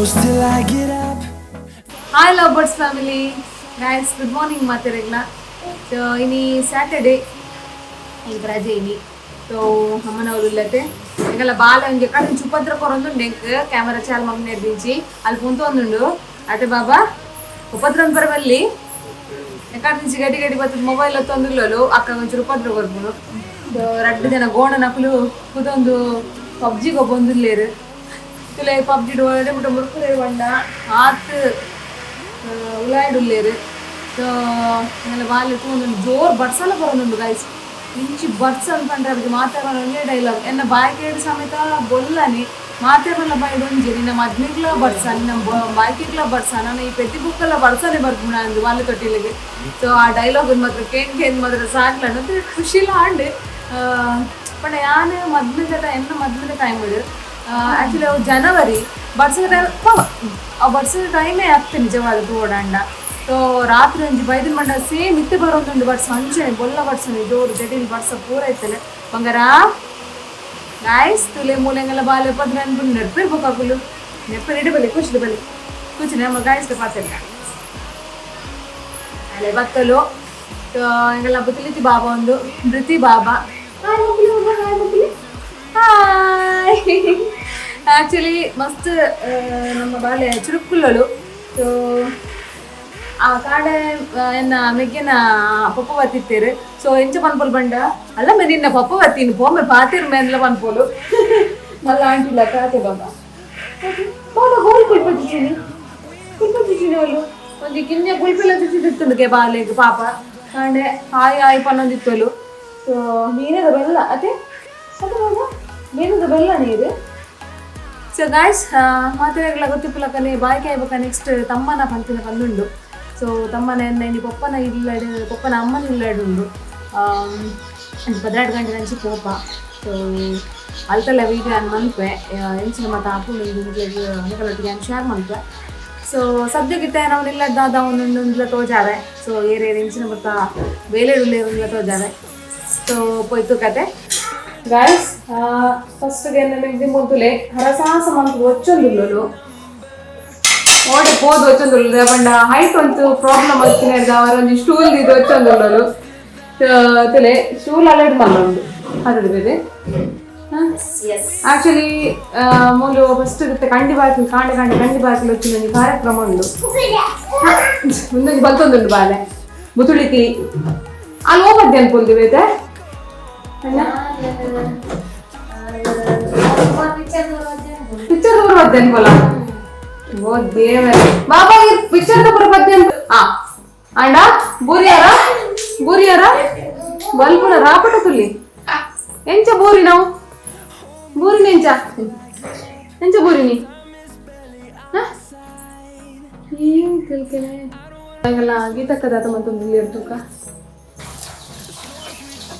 Close till I get up. Hi love birds family, guys, good morning ಮಾತೆರೆಗ್ಲ. So ಇನಿ Saturday, ಈಗ ರಜೆ ಇನಿ. So ಅಮ್ಮನವರು ಇಲ್ಲತೆ ಎಂಕಲ್ಲ ಬಾಲ ಒಂಜಿ ಕಡೆ ಉಪದ್ರ ಕೊರೊಂದುಂಡು. ಎಂಕ್ ಕ್ಯಾಮರಾ ಚಾಲ್ ಮಗ್ನೆ ದಿಂಚಿ ಅಲ್ಲಿ ಪುಂತೊಂದುಂಡು. ಅತೆ ಬಾಬಾ, ಉಪದ್ರ ಬರಬಲ್ಲಿ ಎಕಡೆ ಗಡಿ ಗಡಿ ಬತ್ತದ ಮೊಬೈಲ್ ಹೊತ್ತೊಂದುಲ್ಲಲು. ಅಕ್ಕ ಒಂಚೂರು ಉಪದ್ರ ಕೊರ್ಪುನು. ಸೊ ರಡ್ಡ್ ಜನ ಗೋಣನಕುಲು ಕುದೊಂದು ಪಬ್ಜಿ ಗೊಬ್ಬೊಂದುಲ್ಲೇರು. ತುಲೆ, ಪಬ್ಜಿ ಒಡೆ ಮುಟ್ಟ ಮುರ್ಕುಲೆ ಬಂಡ ಆತ್ ಉಲಾಯ್ಡುಲ್ಲೇರು. ಸೊ ಆಮೇಲೆ ಬಾಲೆ ತೂಂದುಂಡು. ಜೋರ್ ಬರ್ಸಲ ಬರೋದುಂಡು ಗೈಸ್. ಇಂಚಿ ಬರ್ಸ ಅನ್ಪಂಡ್ರೆ ಅದಕ್ಕೆ ಮಾತಾಡೋಣ ಒಂಜೇ ಡೈಲಾಗ್. ಎನ್ನ ಬಾಯ್ಕೇಡ್ ಸಮೇತ ಬೊಲ್ಲನಿ ಮಾತಾಡೋಣ ಬಾಯ್ಡ್ ಒಂಜಿ ನಿನ್ನ ಮದ್ಮಿಗ್ಲ ಬರ್ಸ, ನಿನ್ನ ಬಾಯ್ಕೆಗ್ಲ ಬರ್ಸ, ನಾನು ಈ ಪೆದ್ದಿ ಬುಕ್ಕಲ್ಲ ಬರ್ಸನೆ ಬರ್ಪುಣ ಅಂದು ಬಾಲೆ ತೊಟ್ಟಿಲಿಗೆ. ಸೊ ಆ ಡೈಲಾಗ್ ಮಾತ್ರ ಕೇನ್ ಕೇನ್ ಮಾತ್ರ ಸಾಕ್ಲಂಡು ಖುಷಿಲ ಆಂಡ್. ಪಂಡ ಯಾನ್ ಮದ್ಮೆದ ಎನ್ನ ಮದ್ಮೆದ ಟೈಮ್ ಆಕ್ಚುಲಿ ಅವು ಜನವರಿ ಬರ್ಸದ ಟೈಮ್. ಆ ಬರ್ಸದ ಟೈಮೇ ಆಗ್ತದೆ ನಿಜವಾದ ತೋಡಂಡ. ಸೊ ರಾತ್ರಿ ಒಂಜಿ ಬೈದಿನ ಮಂಡ ಸೇಮ್ ಇತ್ತೆ ಬರೋದುಂಡು ಬರ್ಸ. ಅಂಚನೆ ಬೊಲ್ಲ ಬರ್ಸನೆ, ಜೋರು ಜಡಿಲ್ ಬರ್ಸ ಪೂರ ಇತ್ತಲೆ. ಬಂಗಾರ ಗಾಯ್ಸ್, ತುಲೆ ಮೂಲೆಂಗೆಲ್ಲ ಬಾಲೆ ಪದ್ರ ಅನ್ಕೊಂಡು ನೆರ್ಪಿರ್ಬೇಕು ಅಕುಲು. ನೆರ್ಪೆ ಇಡ ಬಲಿ ಖುಷಿ ಬಲಿ ಕೂಚಿ ನಮ್ಮ ಗಾಯ್ಸ್ ಪಾತೆಲ್ಲ ಅಲೆ ಬತ್ತಲು. ಎಂಗೆಲ್ಲ ಬುತ್ತಿಲಿತಿ ಬಾಬಾ ಒಂದು ಮೃತಿ ಬಾಬಾ. ಹಾಯ್ ಮಕ್ಕಳು, ಹಾಯ್ ಮಕ್ಕಳು, ಹಾಯ್. ಆಕ್ಚುಲಿ ಮಸ್ತ್ ನಮ್ಮ ಬಾಲೆ ಚುರುಕುಲ್ಲಳು. ಸೊ ಆ ಕಾಡೆ ಎನ್ನ ಮೆಗ್ಗೆನ ಪಪ್ಪ ಬತ್ತಿತ್ತೇರು. ಸೊ ಎಂಚ ಪನ್ಪೋಲು ಬಂಡ ಅಲ್ಲ ಮೆ ನಿನ್ನ ಪಪ್ಪ ಬತ್ತೀನಿ ಪೋಮೆ ಪಾತಿರ್ ಮೇನ್ಲ ಪನ್ಪೋಲು. ಮಲ್ಲ ಆಂಟಿಲ್ಲ ಕಾತೆ. ಬಾಬಾ ಬಾಬಾ ಗೋಲ್ ಕುಲ್ಪಚಿಚಿನಿ ಕುಲ್ಪಚಿಚಿನಿ ಅವಳು ಒಂಜಿ ಕಿನ್ಯ ಕುಲ್ಪಿಲ ಚುಚ್ಚಿದಿತ್ತುಂಡುಗೆ ಬಾಲೆಗ್ ಪಾಪ. ಕಾಂಡೆ ಹಾಯ್ ಹಾಯ್ ಪನ್ನೊಂದಿತ್ತೋಲು. ಸೊ ಮೀನದ ಬೆಲ್ಲ ಅತೆ ಅದೇ ಬಾಬಾ, ಮೀನದ ಬೆಲ್ಲ ನೀರು. ಸೊ ಗಾಯ್ಸ್, ಮಾತೆರೆಗ್ಲ ಗೊತ್ತಿಪ್ಪುಲಕನೆ ಬಾಯ್ಕೆ ಆಯ್ಬಕ ನೆಕ್ಸ್ಟ್ ತಮ್ಮನ ಪಂತಿನ ಬಂದುಂಡು. ಸೊ ತಮ್ಮನ ಎನ್ನ ಇನಿ ಪೊಪ್ಪನ ಇಲ್ಲಡು, ಪೊಪ್ಪನ ಅಮ್ಮನ ಇಲ್ಲಡು ಉಂಡು. 12 ಗಂಟೆ ನಂಚಿ ಪೋಪ. ಸೊ ಅಲ್ತಲ್ಲ ವೀಡಿಯೋ ಅನ್ ಮನ್ಪೆ ಎಂಚಿನ ಮಾತ ಆಪುಂಡು ನಿಕ್ಲೆಗ್ ನಿಕಲೊಟ್ಟಿಗೆ ಶೇರ್ ಮನ್ಪೆ. ಸೊ ಸದ್ಯಕ್ಕಿತ್ತೆ ನಾವು ಇಲ್ಲ ದಾದ ಒಂದೊಂದು ತೋಜಾವೆ. ಸೊ ಏರ್ ಏರ್ ಎಂಚಿನ ಬತ್ತ ಬೇಲೆ ಉಳ್ಳೆ ತೋಜಾವೆ. ಸೊ ಪೋಯ್ತು ಕತೆ ಗಾಯ್ಸ್. ಫಸ್ಟ್ ಗೆ ಮೊದಲೇ ಹರಸಾಹಸ ಮಂತ್ ಒಚ್ಚೊಂದುಲ್ಲಲು ಓಡೆ ಪೋದು ಒಚ್ಚೊಂದುಲ್ಲ ಪಂಡ ಹೈಟ್ ಒಂತು ಪ್ರಾಬ್ಲಮ್ వచ్చిన ಒಂಜಿ ಸ್ಟೂಲ್ ದಿದ್ದು ಒಚ್ಚೊಂದುಲ್ಲಲು. ತಲೆ ಸ್ಟೂಲ್ ಅಲೆಡ್ ಮಲ್ಲುಂಡು ಅದು ಬೇರೆ. ಆಕ್ಚುಲಿ ಮೂಲು ಫಸ್ಟ್ ಇರುತ್ತೆ ಕಂಡಿ ಬಾಕಿ ಕಾಂಡೆ ಕಾಂಡೆ ಕಂಡಿ ಬಾಕಿ వచ్చిన ಒಂಜಿ ಕಾರ್ಯಕ್ರಮ ಉಂಡು. ಮುಂದೊಂಜಿ ಬಲ್ತೊಂದುಂಡು ಬಾಲೆ ಬುತುಳಿತಿ. ಅಲ್ಲಿ ಹೋಗದ್ದೆ ಅನ್ಕೊಂಡಿ ಬೇತೆ ಅಣ್ಣ. ಪಿಕ್ಚರ್ ದೂರ ಬದ್ದೆ ಅನ್ಕೊಲ್ಲ. ಓ ದೇವರೇ, ಬಾಬಾ, ಈ ಪಿಕ್ಚರ್ ದೂರ ಬದ್ದೆ ಅನ್ಕೊ. ಆ ಅಂಡ ಬೂರಿಯಾರ ಬೂರಿಯಾರ ಬಲ್ಪುನ ರಾಪಟ ತುಲ್ಲಿ. ಎಂಚ ಬೂರಿ ನಾವು ಬೂರಿನ ಎಂಚ ಎಂಚ ಬೂರಿನಿ ಏನ್ ಕಲ್ಕೆನೆ ಹಂಗಲ್ಲ. ಗೀತಕ್ಕದ ಮತ್ತೊಂದು ಇರ್ತುಕ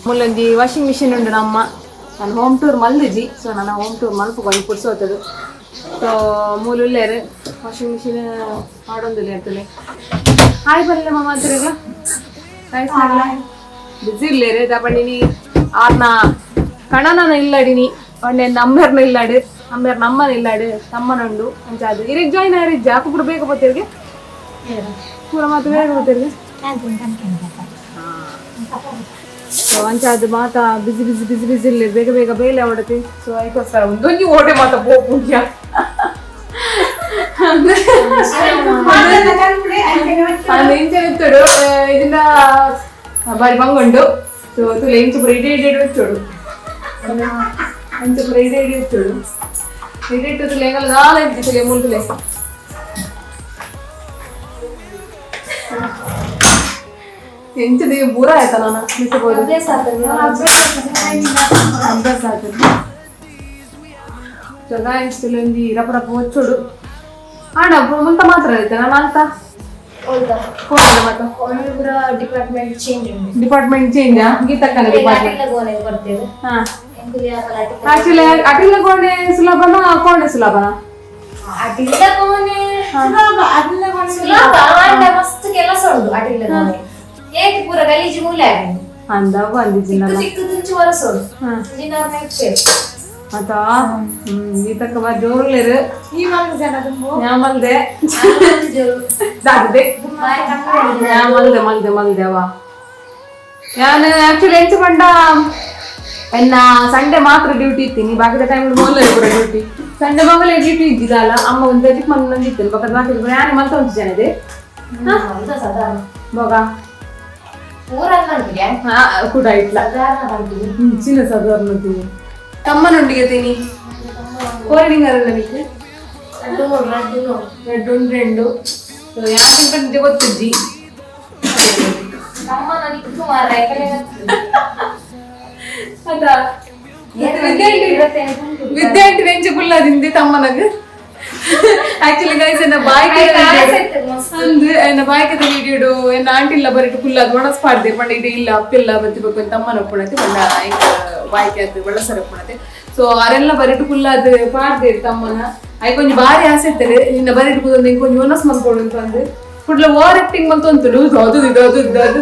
ಮುಲ್ಲೊಂಜಿ ವಾಷಿಂಗ್ ಮಿಷಿನ್ ಉಂಡು ನಮ್ಮ. ನಾನು ಹೋಮ್ ಟೂರ್ ಮಲ್ದಿಜಿ. ಸೊ ನಾನು ಹೋಮ್ ಟೂರ್ ಮಲ್ಪು ಕೊಂಚ ಪುರ್ಸೋತದು. ಸೊ ಮೂಲುಲ್ಲೇರು ವಾಷಿಂಗ್ ಮಿಷಿನ್ ಮಾಡೊಂದಿಲ್ಲ ಇರ್ತದೆ. ಹಾಯ್ ಬರಲ್ಲ ಮಾಮ ಅಂತೀರಲ್ಲ. ಬಿಸಿ ಇಲ್ಲೇರು ದಪಂಡಿನಿ ಆರ್ನ ಕಣನ ಇಲ್ಲಡಿನಿ ಒಂಡೆ ನಮ್ಮೆರ್ನ ಇಲ್ಲಾಡು, ನಮ್ಮೆರ್ ನಮ್ಮನ ಇಲ್ಲಾಡು ತಮ್ಮನುಂಡು. ಅಂಚಾದು ಇರೆಗ್ ಜಾಯ್ನ್ ಆರಿ ಜಾಕು ಪೂರ ಬೇಗ ಬತ್ತಿರ್ಗೆ ಪೂರ ಮಾತು ಬೇಗ ಬತ್ತಿರ್ಗೆ. ಸೊ ಅಂಚಾದು ಮಾತಾ ಬಿಸಿ ಬಿಸಿ ಬಿಸಿ ಬಿಸಿ ಇಲ್ಲ, ಬೇಗ ಬೇಗ ಬೇಲೆ ಅವಡತಿ. ಸೊ ಅದಕ್ಕೋಸ್ಕರ ಒಂದೊಂದು ಓಟೆ ಮಾತ ಪೋಪುಂಡ್ಯ. ಇಂಚ ಇತ್ತುಡು ಇದನ್ನ ಬಾರಿ ಬಂಗುಂಡು. ಸೊ ತುಲೆ ಇಂಚ ಪೂರ ಇಡೀ ಇಡೀ ಇಚ್ಚೋಡು, ಅಂಚ ಪೂರ ಇಡೀ ಇಡೀ ಇಚ್ಚೋಡು. ಇಡೀ ಇಟ್ಟು ತುಲೆ ಎಂಗಲ ನಾಲ್ಕು ತುಲೆ ಮೂರು ತುಲೆ ಎಂಚದಿ ಬೂರ ಆಯ್ತಾ ನಾನು ಮಿತ್ತಬೋದು. ಅಭ್ಯಾಸ ಆಗ್ತದೆ. ಅಭ್ಯಾಸ ಆಗ್ತದೆ. ಸೊ ಗಾಯ್ಸ್, ತುಲೆ ಒಂಜಿ ರಪ ರಪ ಒಚ್ಚೋಡು. ಆಂಡ ಮುಂತ ಮಾತ್ರ ಐತೆ ನಾನು ಅಂತ ಕೋಣೆ ಮಾತ. ಪೂರ ಡಿಪಾರ್ಟ್ಮೆಂಟ್ ಚೇಂಜ್ ಉಂಟು. ಡಿಪಾರ್ಟ್ಮೆಂಟ್ ಚೇಂಜ್, ಗೀತಕ್ಕನ ಡಿಪಾರ್ಟ್ಮೆಂಟ್. ಅಟಿಲ್ಲ ಗೋನೆ ಬರ್ತೇವೆ. ಹಾ. ಎಂಕುಲು ಯಾಪಲ ಅಟಿಲ್ಲ. ಆಕ್ಚುಲಿ ಅಟಿಲ್ಲ ಕೋಣೆ ಸುಲಭನ, ಕೋಣೆ ಸುಲಭನ? ಅಟಿಲ್ಲ ಕೋಣೆ ಸುಲಭ ಆಂಡ ಮಸ್ತ್ ಕೆಲಸ ಉಂಟು. ಅಟಿಲ್ಲ ಕೋಣೆ ಏತ್ ಪೂರ ಗಲೀಜು ಮೂಲೆ ಆಗಿದೆ. ಅಂದ ಬಂದಿದ್ದೀನಲ್ಲ. ತಿಕ್ಕು ತಿಕ್ಕು ತುಂಚು ವರಸೋಡು. ಹಾ. ಜಿನಾರ್ ನೆಕ್ಸ್ಟ್. ಅತಾ ಗೀತಕ್ಕ ಬಾ ಜೋರ್ಲೇರು ಯಾ ಮಲ್ದೆ ದಾದೆ ಯಾ ಮಲ್ದೆ ಮಲ್ದೆ ಮಲ್ದೆ ಅವ ಯಾನ್ ಆಕ್ಚುಲಿ ಎಂಚ ಪಂಡ ಎನ್ನ ಸಂಡೆ ಮಾತ್ರ ಡ್ಯೂಟಿ ಇತ್ತೀನಿ ಬಾಕಿದ ಟೈಮ್ ಮೊದಲೇ ಪೂರ ಡ್ಯೂಟಿ ಸಂಡೆ ಮಂಗಲ ಡ್ಯೂಟಿ ಇದ್ದಿದ್ದಲ್ಲ ಅಮ್ಮ ಒಂದು ರಜೆಗೆ ಮಂದಿ ಇತ್ತು ಬಕದ ಬಾಕಿ ಯಾನ್ ಮಲ್ತ ಒಂಜಿ ಜನ ಇದೆ ಬೊಗ ಕೂಡ ಇಟ್ಲ ಚಿನ್ನ ಸಾಧಾರಣ ತೀನಿ ತಮ್ಮನೊಂಡಿಗೆ ತೀನಿ ಕೋರಣಿಂಗಾರಲ್ಲ ನಿಕ್ಕೆ ರೆಡ್ ಉಂಡು ರೆಂಡು ಯಾಕೆ ನಿಜ ಗೊತ್ತಿಜ್ಜಿ ಅದಾ ವಿದ್ಯಾರ್ಥಿ ರೆಂಚ ಪುಲ್ಲಾದಿಂದೆ ತಮ್ಮನಗ ಆಕ್ಚುಲಿ ಗೈಸ್ ಎನ್ನ ಬಾಯ್ಕೆ ಅಂದ್ ಎನ್ನ ಬಾಯ್ಕೆದ ವಿಡಿಯೋಡು ಎನ್ನ ಆಂಟಿಲ್ಲ ಬರಿಟು ಪುಲ್ಲಾದ್ ಒಣಸ್ ಪಾಡ್ದೆ ಪಂಡ ಇಡೀ ಇಲ್ಲ ಅಪ್ಪಿಲ್ಲ ಬತ್ತಿ ಬೊಕ್ಕ ತಮ್ಮನ ಒಪ್ಪುಣತೆ ಪಂಡ ಎಂಕ್ ಬಾಯ್ಕೆ ಅದು ಬಳಸರ ಒಪ್ಪುಣತೆ ಸೊ ಅರೆಲ್ಲ ಬರಿಟು ಪುಲ್ಲಾದ್ ಪಾಡ್ದೆ ತಮ್ಮನ ಐಕೊಂಜಿ ಕೊಂಚ ಬಾರಿ ಆಸೆ ಇರ್ತದೆ ನಿನ್ನ ಬರಿಟು ಕುದೊಂದು ಇಂಕೊಂಜಿ ಒಣಸ್ ಮಲ್ಕೊಡು ಅಂತ ಅಂದು ಕುಡ್ಲ ಓವರ್ ಆಕ್ಟಿಂಗ್ ಮಂತ ಉಂಟು ಅದು ಇದು ಅದು ಇದು ಅದು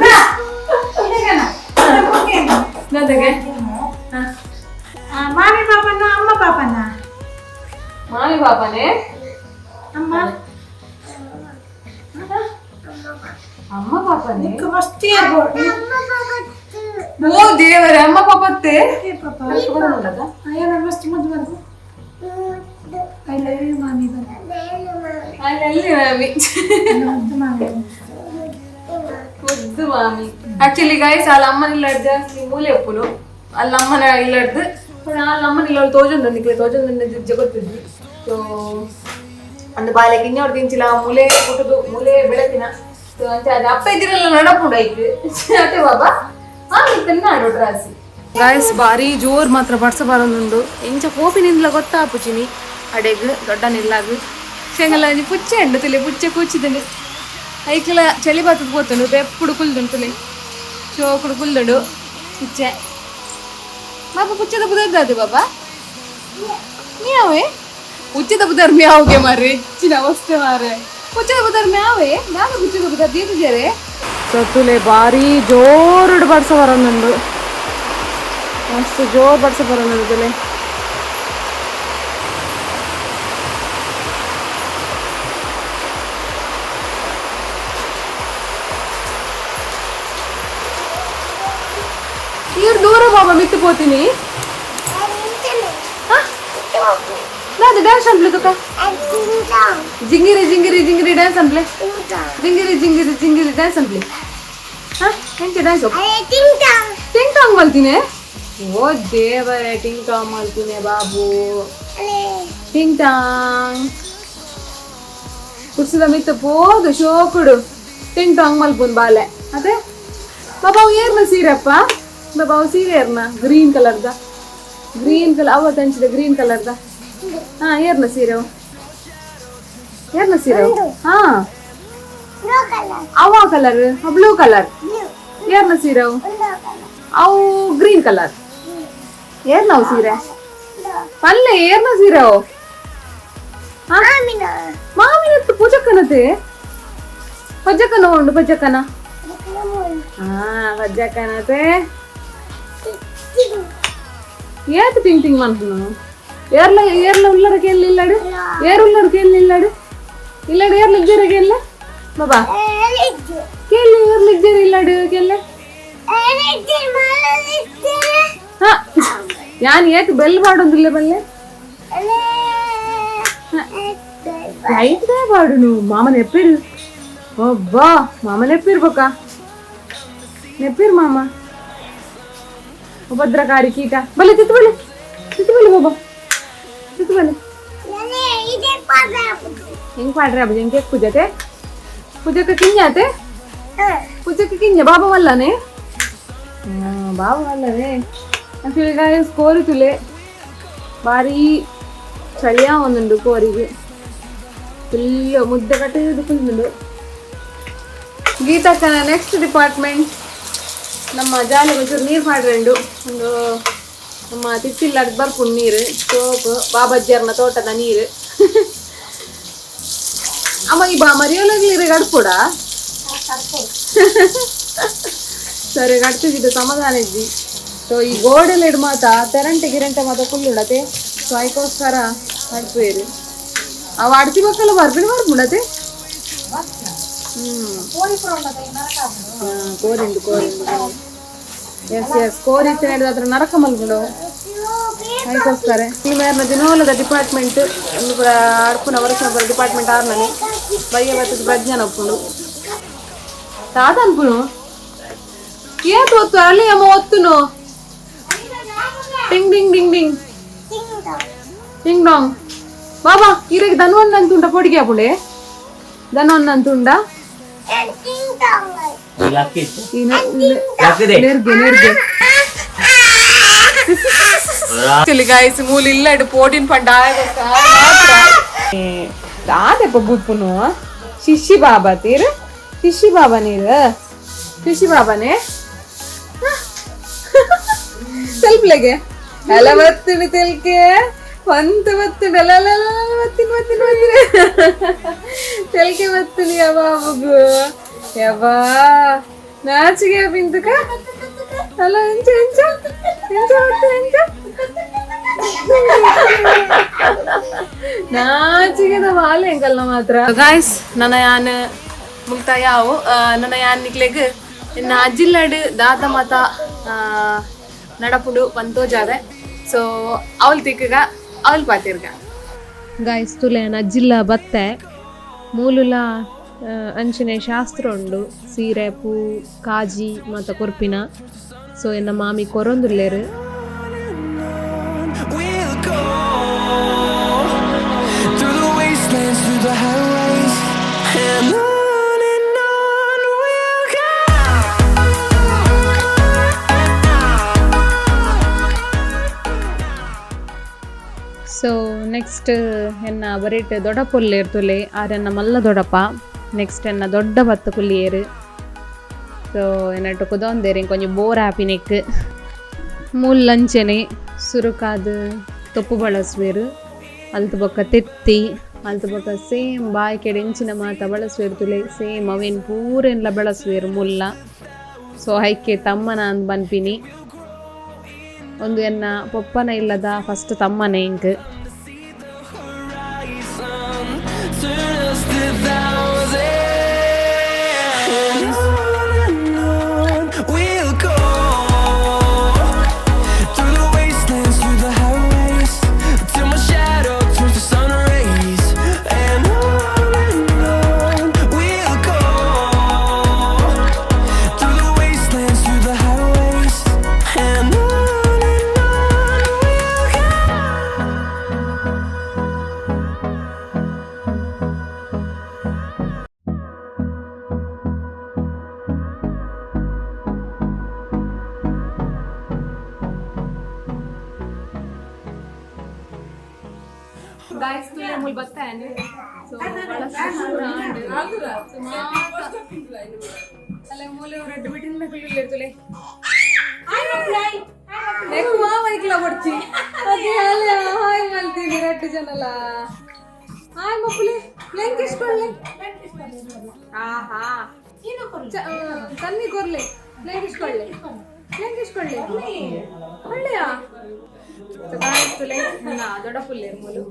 ನನಗೆ ಮಾಮಿ ಪಾಪನ ಅಮ್ಮ ಪಾಪನ ಮಾಮಿ ಪಾಪನೇ ಅಮ್ಮ ಅಮ್ಮ ಪಾಪನೇ ಮಸ್ತಿ ಓ ದೇವರೇ ಅಮ್ಮ ಪಾಪತ್ತೆ ಪಾಪ ಮಸ್ತ್ ಮುದ್ದು ಬಂತು I love you ಮಾಮಿ ಬಂತು ಅಲ್ಲಿ ಮಾಮಿ ಮುದ್ದು ಮಾಮಿ ಮುದ್ದು ಮಾಮಿ ಆಕ್ಚುಲಿ ಗೈಸ್ ಅಲ್ಲಿ ಅಮ್ಮನ ಇಲ್ಲಡ್ ಜಾಸ್ತಿ ಮೂಲೆ ಉಪ್ಪುನು ಅಲ್ಲಿ ಅಮ್ಮನ ಇಲ್ಲಡ್ದು ಅಲ್ಲಿ ಅಮ್ಮನ ಇಲ್ಲ ತೋಜೊಂದು ನಿಕ್ಲೆ ತೋಜೊಂದು ಜಗೊತ್ತಿದ್ವಿ ಸೊ ಅಂದ್ ಬಾಲೆ ಕಿನ್ನೋರ್ ತಿಂಚಿಲ ಮೂಲೆ ಕುಟುದು ಮೂಲೆ ಬೆಳಕಿನ ಸೊ ಅಂಚ ಅದು ಅಪ್ಪ ಇದ್ದಿರಲ್ಲ ನಡಪುಂಡು ಐಕ್ ಅತ್ತೆ ಬಾಬಾ ಹಾ ಇತ್ತನ್ನ ರಾಸಿ ಗಾಯ್ಸ್ ಬಾರಿ ಜೋರ್ ಮಾತ್ರ ಬಡ್ಸ ಬರೋದುಂಡು ಎಂಚ ಪೋಪಿನಿಂದಲ ಗೊತ್ತಾಪುಚಿನಿ ಅಡೆಗ್ ದೊಡ್ಡ ನಿಲ್ಲಾಗ್ ಶೇಂಗಲ ಒಂಜಿ ಪುಚ್ಚೆ ಉಂಡು ತುಲೆ ಪುಚ್ಚೆ ಕೂಚಿದಂಡು ಐಕ್ಲ ಚಳಿ ಬಾತದ ಪೋತುಂಡು ಬೆಪ್ಪುಡು ಕುಲ್ದುಂಡು ತುಲೆ ಚೋಕುಡು ಕುಲ್ದುಂಡು ಪುಚ್ಚೆ ಬಾಬಾ ಪುಚ್ಚೆದ ಬುದರ್ದಾದು ಬಾಬಾ ಮ್ಯಾವೆ ಪುಚ್ಚೆದ ಬುದರ್ ಮ್ಯಾವ್ಗೆ ಮಾರ್ರೆ ಹೆಚ್ಚಿನ ಅವಸ್ಥೆ ಮಾರ್ರೆ ಪುಚ್ಚೆದ ಬುದರ್ ಮ್ಯಾವೆ ನಾನು ಪುಚ್ಚೆದ ಬುದರ್ ದೀತಿಜರೆ ತುಲೆ ಬಾರಿ ಜೋರುಡು ಬಡ್ಸ ಬರೋದುಂಡು ಮಸ್ತ್ ಜೋರು ಬಡ್ಸ ಬರೋದುಂಡು ತುಲೆ ನೀರು ದೂರ ಬಾಬಾ ಮಿತ್ತು ಪೋತೀನಿ ನಾದು ಡ್ಯಾನ್ಸ್ ಅನ್ಪ್ಲೆ ತುಕ ಜಿಂಗಿರಿ ಜಿಂಗಿರಿ ಜಿಂಗಿರಿ ಡ್ಯಾನ್ಸ್ ಅನ್ಪ್ಲೆ ಜಿಂಗಿರಿ ಜಿಂಗಿರಿ ಜಿಂಗಿರಿ ಡ್ಯಾನ್ಸ್ ಅನ್ಪ್ಲೆ ಹಾ ಎಂಚ ಡ್ಯಾನ್ಸ್ ಟಿಂಗ್ ಟಾಂಗ್ ಮಲ್ತೀನಿ ಓ ದೇವರೇ ಟಿಂಗ್ ಟಾಂಗ್ ಮಲ್ತೀನಿ ಬಾಬು ಟಿಂಗ್ ಟಾಂಗ್ ಕುಡ್ಸಿದ ಮಿತ್ತ ಪೋದು ಶೋಕುಡು ಟಿಂಗ್ ಟಾಂಗ್ ಮಲ್ಪುನ್ ಬಾಲೆ ಅದೇ ಬಾಬಾ ಅವು ಏರ್ನ ಸೀರೆಪ್ಪ ಬಾಬಾ ಅವು ಸೀರೆ ಏರ್ನ ಗ್ರೀನ್ ಕಲರ್ದ ಗ್ರೀನ್ ಕಲರ್ ಅವ ತಂಚಿದ ಗ್ರೀನ್ ಕಲರ್ದ ಹಾ ಏರ್ನ ಸೀರೆ ಅವು ಏರ್ನ ಸೀರೆ ಅವು ಹಾ ಅವ ಕಲರ್ ಬ್ಲೂ ಕಲರ್ ಏರ್ನ ಸೀರೆ ಅವು ಅವು ಗ್ರೀನ್ ಕಲರ್ ಏರ್ನ ಅವು ಸೀರೆ ಪಲ್ಲೆ ಏರ್ನ ಸೀರೆ ಅವು ಮಾಮಿನತ್ತು ಪೂಜಕ್ಕನತೆ ಪಜ್ಜಕ್ಕನ ಉಂಡು ಪಜ್ಜಕ್ಕನ ಹಾ ಪಜ್ಜಕ್ಕನತೆ ಏತ್ ಟಿಂಗ್ ಟಿಂಗ್ ಮನ್ಪುನು ಏರ್ಲ ಏರ್ಲ ಉಲ್ಲರ ಕೇಳಲಿ ಇಲ್ಲಾಡು ಏರ್ ಉಲ್ಲರ ಕೇಳಲಿ ಇಲ್ಲಾಡು ಇಲ್ಲಾಡು ಏರ್ಲ ಇಜ್ಜರ ಕೇಳಲ ಬಾಬಾ ಕೇಳಿ ಏರ್ಲ ಇಜ್ಜರ ಇಲ್ಲಾಡು ಕೇಳಲೆ ಹಾ ಯಾನ್ ಏತ್ ಬೆಲ್ ಬಾಡೊಂದಿಲ್ಲ ಬಲ್ಲೆ ಲೈಟ್ ಬಾಡುನು ಮಾಮ ನೆಪ್ಪಿರು ಒಬ್ಬಾ ಮಾಮ ನೆಪ್ಪಿರ್ಬೇಕಾ ನೆಪ್ಪಿರು ಮಾಮ ಉಪದ್ರಕಾರಿ ಕೀಟ ಬಲೆ ತಿತ್ತು ಬಲೆ ತಿತ್ತು ಬಲೆ ಬಾಬಾ ತಿತ್ತು ಬಲೆ ಹೆಂಗ್ ಪಾಡ್ರೆ ಅಬ್ಬ ಹೆಂಗ್ ಪೂಜತೆ ಪೂಜಕ್ಕೆ ಕಿಂಜಾತೆ ಪೂಜಕ್ಕೆ ಕಿಂಜ ಬಾಬಾ ಮಲ್ಲನೆ ಬಾಬಾ ಮಲ್ಲನೆ ಆಕ್ಚುಲಿ ಗಾಯ್ಸ್ ಕೋರಿ ತುಲೆ ಬಾರಿ ಚಳಿಯ ಒಂದುಂಡು ಕೋರಿಗೆ ಫುಲ್ ಮುದ್ದೆ ಕಟ್ಟಿದ್ದು ಕುಂದುಂಡು ಗೀತಕ್ಕನ ನೆಕ್ಸ್ಟ್ ಡಿಪಾರ್ಟ್ಮೆಂಟ್ ನಮ್ಮ ಜಾಲಿ ಒಂಚೂರು ನೀರು ಮಾಡ್ರೆಂಡು ಒಂದು ನಮ್ಮ ತಿತ್ತಿಲ್ಲ ಬರ್ಪುಂಡು ನೀರು ಸೋಪ್ ಬಾಬಜ್ಜರ್ನ ತೋಟದ ನೀರು ಅಮ್ಮ ಈ ಬಾ ಮರಿಯೋಲಾಗ್ಲಿ ಗಡ್ಪುಡ ಸರಿ ಗಡ್ತಿದ್ದು ಸಮಾಧಾನ ಇದ್ದಿ. ಸೊ ಈ ಗೋಡೆಲೆಡ್ ಮಾತ ತೆರಂಟೆ ಗಿರಂಟೆ ಮಾತ ಕುಲ್ಲುಂಡತೆ. ಸೊ ಐಕೋಸ್ಕರ ಅಡ್ಪೇರು ಅವ ಅಡ್ತಿ ಬಕ್ಕಲ ಬರ್ಬಿನ ಬರ್ಬುಂಡತೆ. ಕೋರಿಂಡು ಕೋರಿಂಡು. ಎಸ್ ಎಸ್, ಕೋರಿ ಇತ್ತಿನ ಅದ್ರ ನರಕ ಮಲ್ಗುಂಡು. ಅದಕ್ಕೋಸ್ಕರ ಈ ಮೇರ್ನ ದಿನೋಲದ ಡಿಪಾರ್ಟ್ಮೆಂಟ್ ಅಡ್ಪುನ ವರ್ಷ ಡಿಪಾರ್ಟ್ಮೆಂಟ್ ಆರ್ನನೆ ಬಯ್ಯ ಬತ್ತದ ಪ್ರಜ್ಞಾನ ಒಪ್ಪುಂಡು. ತಾತ ಅನ್ಪುನು ಏತ್ ಒತ್ತು ಅಲ್ಲಿ ಅಮ್ಮ ಒತ್ತುನು. ಟಿಂಗ್ ಟಿಂಗ್ ಟಿಂಗ್ ಟಿಂಗ್ ಟಿಂಗ್ ಡಾಂಗ್. ಬಾಬಾ ಇರೆಗ್ ಧನ್ವನ್ ಅಂತುಂಡ ಪೊಡಿಗೆ ಆಪುಂಡೆ ಧನ್ವನ್ ಅಂತುಂಡ. ನೆರ್ಗೆ ನೆರ್ಗೆ ಗೈಸ್ ಮೂಲ ಇಲ್ಲ ಇಡು ಪೋಟಿನ್ ಪಂಡ ದಾದೆಪ್ಪ ಬುದ್ಪುನು. ಶಿಶಿ ಬಾಬಾ ತೀರ್, ಶಿಶಿ ಬಾಬಾ ನೀರು, ಶಿಶಿ ಬಾಬಾನೇ ತೆಲ್ಪ್ಲೆಗೆ ಅಲ ಬತ್ತಿನ ತೆಲ್ಕೆ ಒಂತ ಬತ್ತಿನ ಅಲ ಅಲ ಬತ್ತಿನ ಬತ್ತಿನ ಬತ್ತಿನ ತೆಲ್ಕೆ ಬತ್ತಿನ. ಯವ್ವಾ ಯವ್ವಾ ನಾಚಿಗೆ ಬಿಂದುಕ ಅಲ್ಲ. ಎಂಚ ಎಂಚ ಎಂಚ ಬತ್ತು ಎಂಚ ನಾಚಿಗೆದ ಬಾಲೆ ಎಂಕಲ್ನ ಮಾತ್ರ. ಗಾಯ್ಸ್, ನನ್ನ ಯಾನ್ ಮುಲ್ತ ಯಾವು ನನ್ನ ಯಾನ್ ನಿಕ್ಲೆಗ್ ಎನ್ನ ಅಜ್ಜಿಲ್ಲಡ್ ದಾತ ಮಾತ ನಡಪುಂಡು ಪಂತೋಜಾದೆ. ಸೊ ಅವಲ್ ತಿಕ್ಕಗ ಅವಲ್ ಪಾತಿರ್ಗ. ಗಾಯ್ಸ್, ತುಲೆ ಅಜ್ಜಿಲ್ಲ ಬತ್ತೆ. ಮೂಲುಲ ಅಂಚನೆ ಶಾಸ್ತ್ರ ಉಂಡು, ಸೀರೆ ಪೂ ಕಾಜಿ ಮಾತ ಕೊರ್ಪಿನ. ಸೊ ಎನ್ನ ಮಾಮಿ ಕೊರೊಂದುಲ್ಲೇರು. We'll go through the wastelands, through the highways, and on and on we'll go. So next ಎನ್ನ ಬರೀಟ್ ದೊಡ್ಡಪೊಲ್ಲೇರ್ ತುಲೆ ಆರೆನ್ನ ಮಲ್ಲ ದೊಡ್ಡಪ್ಪ. ನೆಕ್ಸ್ಟ್ ಎನ್ನ ದೊಡ್ಡ ಬತ್ತ ಕುಲ್ಲಿಯೇರು. ಸೊ ಎನ್ನಟ್ಟು ಕುದೊಂದೇರು ಇಂಕೊಂಜಿ ಬೋರ್ ಆಪಿನೆಕ್. ಮೂಲ್ ಲಂಚನೆ ಸುರುಕಾದ್ ತೊಪ್ಪು ಬಳಸುವೆರು, ಅಲ್ತ್ ಬೊಕ್ಕ ತೆತ್ತಿ, ಅಲ್ತ್ ಬೊಕ್ಕ ಸೇಮ್ ಬಾಯ್ಕೆಡ್ ಎಂಚಿನ ಮಾತ ಬಳಸುವೆರು ತುಲೆ ಸೇಮ್ ಅವೇನ್ ಪೂರೆನ್ಲ ಬಳಸುವೆರು ಮುಲ್ಲ. ಸೊ ಐಕೆ ತಮ್ಮನ ಅಂದ್ ಪನ್ಪಿನಿ. ಒಂದು ಎನ್ನ ಪೊಪ್ಪನ ಇಲ್ಲದ ಫಸ್ಟ್ ತಮ್ಮನೆ ಇಂಕ್. Horizon, turn us to thousands, and on and on we'll go through the wastelands, through the highways, till my shadow turns to sun rays, and on and on we'll go through the wastelands, through the highways, and on and on we'll go. Guys, ತುಲೆ ಮೂಲ್ ಬತ್ತಾಯನ್. ಸೊ ಅಲ್ಲ ಮೂಲೆ red ಬಿಟ್ಟಿನ ತುಲೆ ನೆಕ್ ಮಾವೈಕ್ಲ ಬಡ್ಚಿ ಅದೇ ಅಲ್ಲ. Hi ಮಲ್ತೀನಿ ರಡ್ಡು ಜನಲ. Hi ಮಕ್ಕಳೇ, ಲೆಂಕಿಸ್ಕೊಳ್ಳಿ. ಆಹಾ, ತನ್ನಿ ಕೊರ್ಲೆ, ಲೆಂಕಿಸ್ಕೊಳ್ಳಿ ಲೆಂಕಿಸ್ಕೊಳ್ಳಿ ಒಳ್ಳೆಯ ತುಲೆ. ದೊಡ್ಡ ಪುಲ್ಲೇರು ಮೂಲು.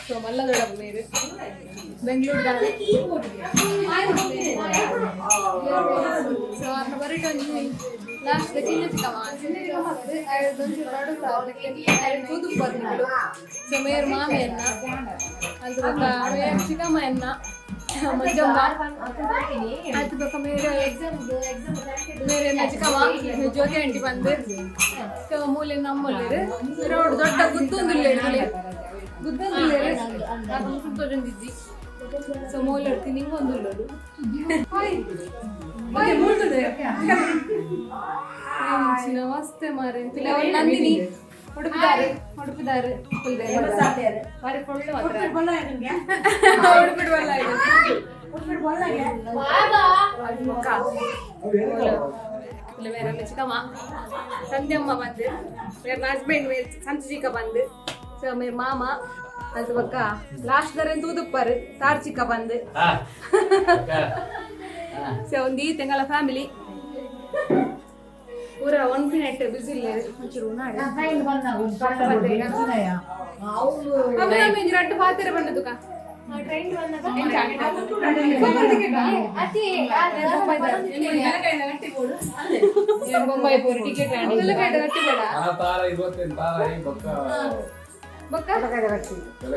ಸೊ ಮಲ್ಲ ದೊಡ್ಡ ಮೇರು ಬೆಂಗಳೂರು. ಸೊ ಅರ್ನ ಬರಿಟೊಂಜಿ ಲಾಸ್ಟ್ ಚಿನ್ನ ಚಿಕ್ಕಮ್ಮ, ಚಿನ್ನ ಚಿಕ್ಕಮ್ಮ ಒಂಚೂರು ನಡುತ್ತ ತೂದು ನಿಕುಲು. ಸೊ ಮೇರ್ ಮಾಮಿಯನ್ನ, ಅದು ಬೊಕ್ಕ ಮೇರ್ ಚಿಕ್ಕಮ್ಮಯನ್ನ, ಮಂಜಮ್ಮ, ಅದು ಬೊಕ್ಕ ಮೇರ್ ಮೇರೆ ಚಿಕ್ಕಮ್ಮ ಜ್ಯೋತಿ ಆಂಟಿ ಬಂದು. ಸೊ ಮೂಲೆ ನಮ್ಮಲ್ಲಿರು ರೋಡ್ ದೊಡ್ಡ ಗುದ್ದೊಂದುಲ್ಲೇರು, ಗುದ್ದೊಂದುಲ್ಲೇರು ತೋಜೊಂದಿಜ್ಜಿ. ಸೊ ಮೂಲೆ ನಿಂಗೊಂದುಲ್ಲೋಡು. ಹಾಯ್ ಹಾಯ್ ಮೂಲ್ತದೆ. ನಮಸ್ತೆ ಮಾರೆ. ನಂದಿನಿ ಉಡುಪಿದಾರೆ ಉಡುಪಿದಾರೆ ಬಾರಿ ಫುಲ್ ಮಾತ್ರ ಉಡುಪಿಡ್ ಬಲ್ಲ. ಇಲ್ಲ ಬೇರೆ ಚಿಕ್ಕಮ್ಮ ಸಂಧ್ಯಮ್ಮ ಬಂದು, ಬೇರೆ ಹಸ್ಬೆಂಡ್ ಮೇರ್ ಸಂತು ಚಿಕ್ಕ ಬಂದು. ಸೊ ಮೇರ್ ಮಾಮ, ಅದು ಬೊಕ್ಕ ಲಾಸ್ಟ್ ದರೆನ್ ತೂದುಪ್ಪರು ತಾರ್ ಚಿಕ್ಕ ಬಂದು. ಸೊ ಒಂದು ಈ ತೆಂಗಲ ಫ್ಯಾಮಿಲಿ. ಪೂರ ಒನ್ ಮಿನಿಟ್ ಬಿಸಿ ಇಲ್ಲ. ಒಂಚೂರು ಉನ್ನಾಡು. ಅಮ್ಮ, ನಮ್ಮ ರಡ್ಡು ಪಾತೆರ ಬಂದದುಕ. ಅತಿ. ಬೊಂಬೈ ಪೂರ ಟಿಕೆಟ್. ತಾರ 25 ತಾರ ಈ ಬೊಕ್ಕ. ಬೊಕ್ಕ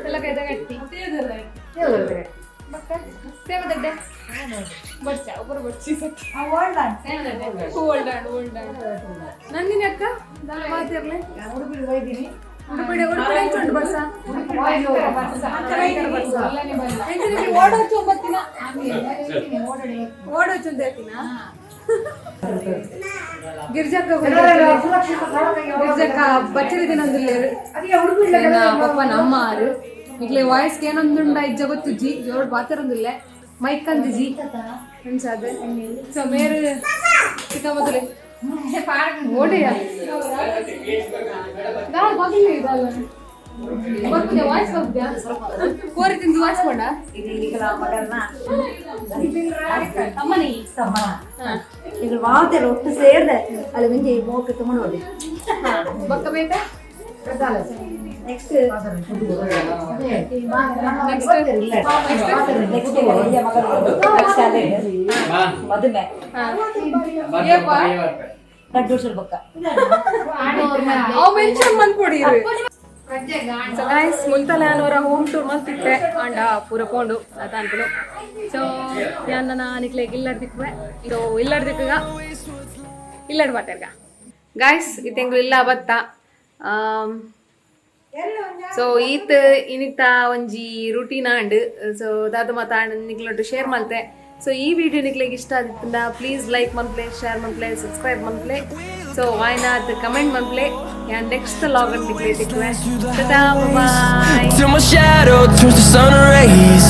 ತೆಲಕಾಯ್ದ ಗಟ್ಟಿ. ಬೊಕ್ಕ ಸೇವದಡ್ಡೆ ಬಡ್ಚ ಒಬ್ಬರು ಬಡ್ಚಿ. ಓಲ್ಡ್ ಆಂಡ್ ಓಲ್ಡ್ ಆಂಡ್. ನಂದಿನಿ ಅಕ್ಕ, ದಾಲ ಮಾತಿರ್ಲೆ? ಉಡುಪಿ, ಉಡುಪಿ ಎಂಚ ಉಂಟು ಬರ್ಸ? ಎಂಚ ನಿಮ್ಗೆ ಓಡೋಚು ಬತ್ತಿನ? ಓಡೋಚು ಅಂತ ಹೇಳ್ತೀನಾ? ಗಿರ್ಜಕ್ಕ, ಗಿರ್ಜಕ್ಕ ಬಚ್ಚರಿ ದಿನಂದಿಲ್ಲೇರು. ಪಪ್ಪ ನಮ್ಮ ಆರು ಇಗ್ಲೆ ವಾಯ್ಸ್ ಏನೊಂದುಂಡ ಇಜ್ಜ ಗೊತ್ತುಜ್ಜಿ. ಜೋರು ಪಾತೆರೊಂದಿಲ್ಲ, ಮೈಕ್ ಅಂದಿಜಿ ಅನ್ಸಾದೆ. ಸೊ ಮೇರು ಚಿಕ್ಕ ಮೊದಲೇ ಓಡಿಯ ದಾಲ್ ಬಾಗಿಲು ಇದಲ್ಲ. ಬರ್ಪುದೆ ವಾಯ್ಸ್, ಬರ್ಪುದ್ಯಾ? ಕೋರಿ ತಿಂದು ವಾಯ್ಸ್ ಮಾಡ. ಅಮ್ಮನಿ. ಈಗ ಮಾತೆಲ್ಲ ಒಟ್ಟು ಸೇರ್ದೆ ಅಲ್ಲಿ ಮುಂಚೆ ಈ ಮೋಕೆ ತುಂಬ ನೋಡಿ. ಬೊಕ್ಕ ಬೇಕಾ? ನೆಕ್ಸ್ಟ್. ನೆಕ್ಸ್ಟ್. ನೆಕ್ಸ್ಟ್ ಮದುವೆ. ಏಪ? ರಡ್ಡು ವರ್ಷದ ಬೊಕ್ಕ. ಅವು ಮೆನ್ಷನ್ ಮನ್ಪೊಡಿ. ಸೊ ಗೈಸ್, ಮುಲ್ತಲೆ ಅವರ ಹೋಮ್ ಟೂರ್ ಮಲ್ತಿತ್ತೆ ಆಂಡ ಪೂರ ಪೋಂಡು ಅದ ಅನ್ಪುನು. ಸೊ ಯಾನ್ ನನ್ನ ನಿಕ್ಲೆಗ್ ಇಲ್ಲಡ್ ದಿಕ್ಕುವೆ. ಇದು ಇಲ್ಲಡ್ ದಿಕ್ಕಗ, ಇಲ್ಲಡ್ ಮಾತಾಡ್ಗ. ಗಾಯ್ಸ್, ಇತ್ತೆಂಗ್ಲು ಇಲ್ಲ ಬತ್ತ. ಸೊ ಈತ್ ಇನಿತ ಒಂಜಿ ರುಟೀನ್ ಆಂಡ್. ಸೊ ದಾದ ಮಾತ ನಿಕ್ಲೊಟ್ಟು ಶೇರ್ ಮಲ್ತೆ. ಸೊ ಈ ವಿಡಿಯೋ ನಿಕ್ಲೆಗ್ ಇಷ್ಟ ಆದಿತ್ತಂಡ ಪ್ಲೀಸ್ ಲೈಕ್ ಮನ್ಪ್ಲೆ, ಶೇರ್ ಮನ್ಪ್ಲೆ, ಸಬ್ಸ್ಕ್ರೈಬ್ ಮನ್ಪ್ಲೆ. ಸೊ ವಾಯ್ನಾತ್ ಕಮೆಂಟ್ ಮನ್ಪ್ಲೆ. ಯಾನ್ ನೆಕ್ಸ್ಟ್ ವ್ಲಾಗ್ ನಿಕ್ಲೆ ತಿಕ್ಕುವೆ. Bye. Till my shadow turns to sun rays.